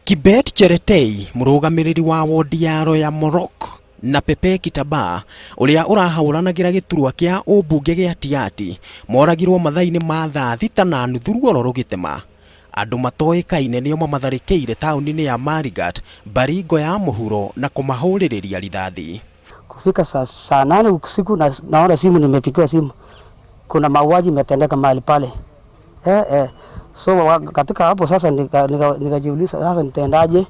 Kibet Cheretei, mũrũgamĩrĩri wa wondi ya Loyamorok na Pepe Kitambaa ũrĩa ũrahũranagĩra gĩturwa kĩa ũmbunge gĩa Tiaty moragirwo mathaa-inĩ ma thaa thita na nuthu ruoro rũgĩtema. Andũ matoĩkaine nĩo mamatharĩkĩire taũni-inĩ ya Marigat, Baringo ya mũhuro na kũmahũrĩrĩria rithathi. Kufika saa 8 usiku na, naona simu, nimepigiwa simu, kuna mauaji imetendeka mahali pale eh. So katika hapo sasa nikajiuliza nika sasa nitaendaje?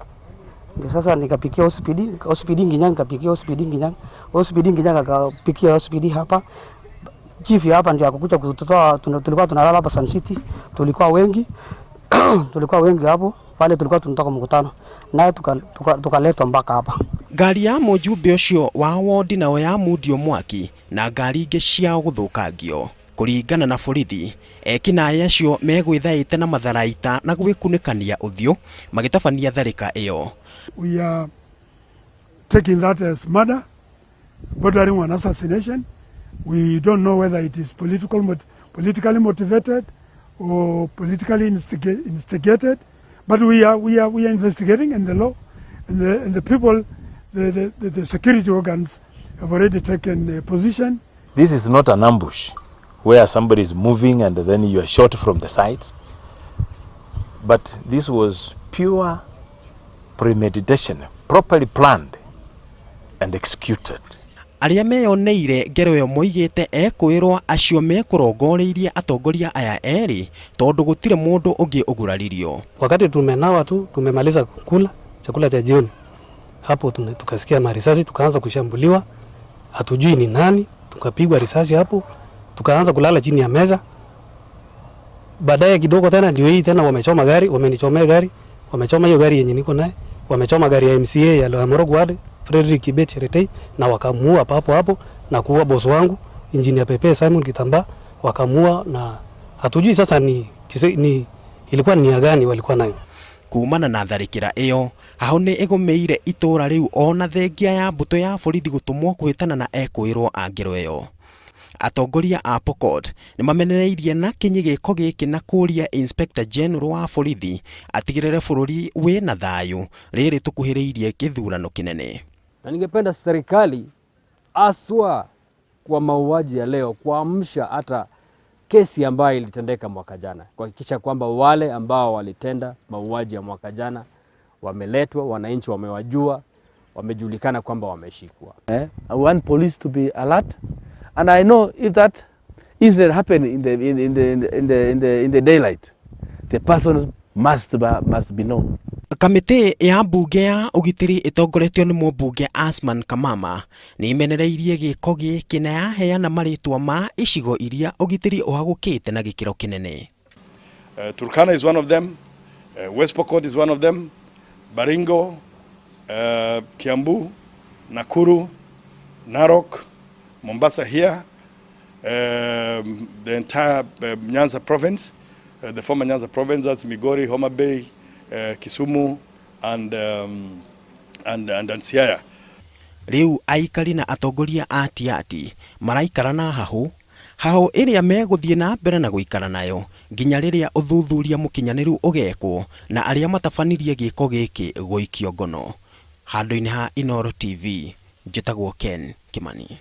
Ndio sasa nikapigia OCPD, OCPD Nginyang, nikapigia OCPD Nginyang, OCPD Nginyang akapigia OCPD hapa. Chief hapa ndio akakuja kututoa. Tulikuwa tunalala hapa Sun City, tulikuwa wengi hapo pale, tulikuwa tunatoka mkutano naye tukaletwa mpaka hapa. Ngari ya mũjumbe ũcio wa wondi nao yamundio mwaki na ngari ingĩ ciao gũthũkangio. Kũringana na borithi, ekinaĩ acio megwĩthaĩte na matharaita na gwĩkunĩkania ũthiũ magĩtabania tharĩka ĩyo. We are taking that as murder, bordering on assassination. We don't know whether it is politically motivated or politically instigated, but we are investigating, and the law and the people, the security organs have already taken a position. This is not an ambush where somebody is moving and then you are shot from the sides. But this was pure premeditation, properly planned and executed. Arĩa meyoneire ngero ĩyo moigĩte ekwĩrwo acio mekũrongoreirie atongoria aya erĩ tondũ gũtirĩ mũndũ ũngĩ ũguraririo. Wakati tumenawa tu, tumemaliza kula chakula cha jioni, hapo tukasikia marisasi, tukaanza kushambuliwa, hatujui ni nani, tukapigwa risasi hapo, tukaanza kulala chini ya meza. Baadaye kidogo tena ndio hii tena wamechoma gari, wamenichomea gari, wamechoma hiyo gari yenye niko naye, wamechoma gari ya MCA ya Loyamorok Ward Frederick Kibet Cheretei, na wakamuua papo hapo na kuua boss wangu Engineer Pepe Simon Kitambaa, wakamuua na hatujui sasa ni ilikuwa nia gani walikuwa nayo. Kumana na tharĩkĩra ĩyo, hahũ nĩ ĩgũmĩire itũũra rĩu ona thengia ya mbũtũ ya borithi gũtũmwo kũhĩtana na ekũĩrwo a ngero ĩyo. Atongoria a Pokot nĩ mamenereirie na kinyi gĩko gĩkĩ na kũũria Inspector General wa borithi atigĩrĩre bũrũri wĩna thayũ rĩrĩ tũkuhĩrĩirie gĩthurano kĩnene. Na ningependa serikali haswa kwa mauaji ya leo kuamsha hata kesi ambayo ilitendeka mwaka jana, kuhakikisha kwamba wale ambao walitenda mauaji ya mwaka jana wameletwa, wananchi wamewajua, wamejulikana kwamba wameshikwa. Eh? I want police to be alert, and I know if that incident happened in the daylight, the person must be known. Kamĩtĩ ya mbunge ya ũgitĩri ĩtongoretio nĩ mũmbunge Asman Kamama nĩ imenereirie gĩko gĩkĩ na yaheana marĩtwa ma icigo iria ũgitĩri ũhagũkĩte na gĩkĩro kĩnene. Turkana is one of them, West Pokot is one of them, Baringo, Kiambu, Nakuru, Narok, Mombasa here, the entire Nyanza province, the former Nyanza province, that's Migori, Homa Bay, Kisumu, and Siaya. Rĩu aikari na atongoria a Tiaty maraikara na hahũ hahũ ĩrĩa megũthiĩ na mbere na gũikara nayo nginya rĩrĩa ũthuthuria mũkinyanĩru ũgekwo na arĩa matabanirie gĩko gĩkĩ gũikio ngono. Handũ-inĩ ha Inooro TV, njĩtagwo Ken Kimani.